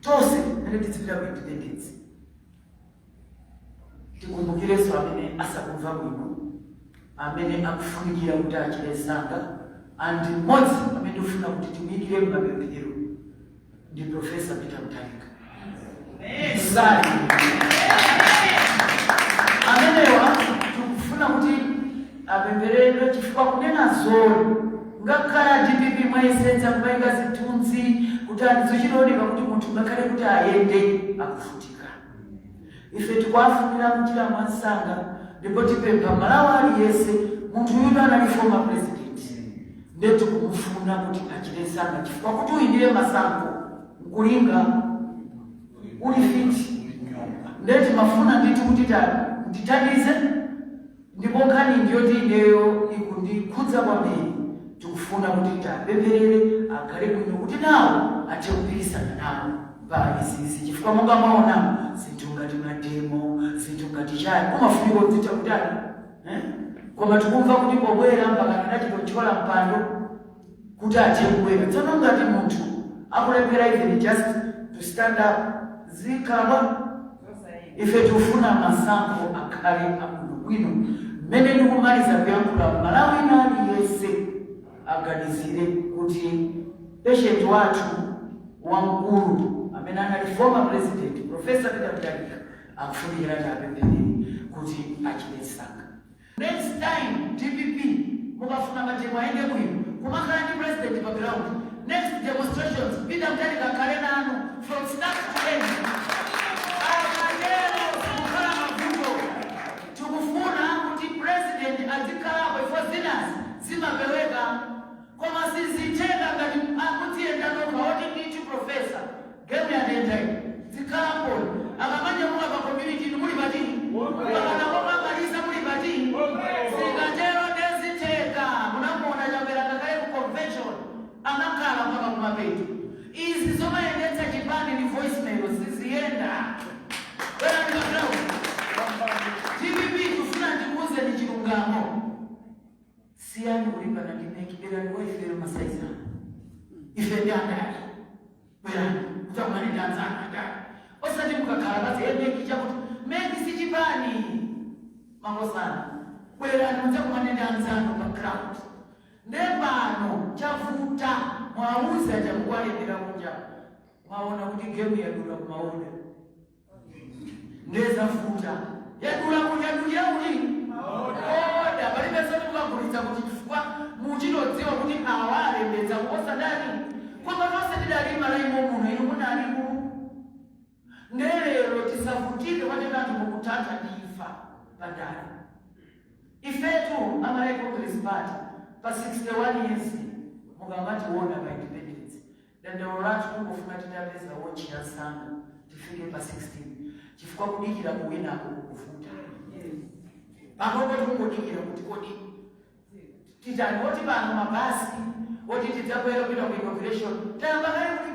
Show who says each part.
Speaker 1: Tonse mene tizipita ku Independence, tikumbukirenso amene asakumva bwino, amene akufunikira kuti achire msanga. And mmodzi amene ndikufuna kuti timuyikire m'mapemphero ndi Professor Peter Mutharika. Sali amenewa, tikufuna kuti apempheredwe, chifukwa kunena zoona, ngakhala DPP mwayesetsa kumayika zithunzi kuti andizochitaoneka kuti munthu ngakhale kuti ayende akuvutika. Ife tikuafunira kuchira mwansanga, ndipo tipempha Malawi aliyense, munthu yuno anali former president, ndiye tikumufuna kuti achire msanga, chifukwa kuti uyindire masankho nkulinga uli fit. Ndiye timafuna ndithu kuti ndithandize, ndipo nkhani ndiyoti ineyo ikundikhudza kwambiri. Tikufuna kuti tapempherere akhale bwino, kuti nawo athe kupikisana nawo pa izizi, chifukwa monga mwaona, zinthu ngati ma demo, zinthu ngati chani, umafunika kudzitha kutani, eh? Koma tikumva kuti pobwera mpaka anachitothyola mpando kuti athe kubwera. Tsono ngati munthu akulephera even just to stand up, zikhala? Ife tikufuna masankho akhale abwinobwino. Mmene ndikumaliza kuyankhula, Malawi aliyense aganizire kuti patient wathu wamkulu amene anali former president, Professor Peter Mutharika, akufunikira tiapempherere kuti achire msanga. Next time, DPP, mukafuna ma demo ayende bwino, kumakhala ndi president pa ground. Next demonstrations, Peter Mutharika akhale nanu from start to end. Akatero sikukhala mavuto. Tikufuna kuti president azikhalapo ifo, zinazi zimapeweka, koma sizitheka ngati akutiyenda nokha oti ndithu professor game yatenda iyi zikhalapo. Akamanyamuka pa community, inu muli pati? Pakana komamaliza muli pati? Zikatero ndezitheka. Munamuona Chakwera, ngakhale ku convention anakhala mpaka kumapeto. Izi zomayendetsa chipani ndi voicemail siziyenda. Bwerani pa ground. DPP, tifuna ndikuwuzeni chilungamo. Siyani kulimbana ndi MEC, bwerani kwa ifeyo masaizi ano. Ife ndi andale, bwerani kutakumane ndi anzanu andale, osati mukakhala pasi MEC chakuti. MEC si chipani, makosana. Bwerani mudzakumane ndi anzanu pa ground. Nde pano chavuta, mwauza chamukwalembera kunja, mwaona kuti game yadula kumaoda, ndezavuta. Yadula kuti yadulira kuti oda, palibe zoti mukagulitsa kuti, chifukwa muchitodziwa kuti awa alembetsa kuposa ndani. Koma tonse tidali malaimo muno, inu munalimu. Ndelero tisavutike kwatena anthu mukuthatha ndi imfa pandale. Ifetu a Malawi Congress Party, pa 61 years, mukamationa pa Independence, dandaulo lathu kungofuna titapeza wotchi ya msanga tifike pa 16, chifukwa kudikira kuwinako kukuvuta. Panopo tikungodikira kuti kodi titani, oti pano mabasi oti tidzakwera kupita ku inauguration tayamba kale kulipira.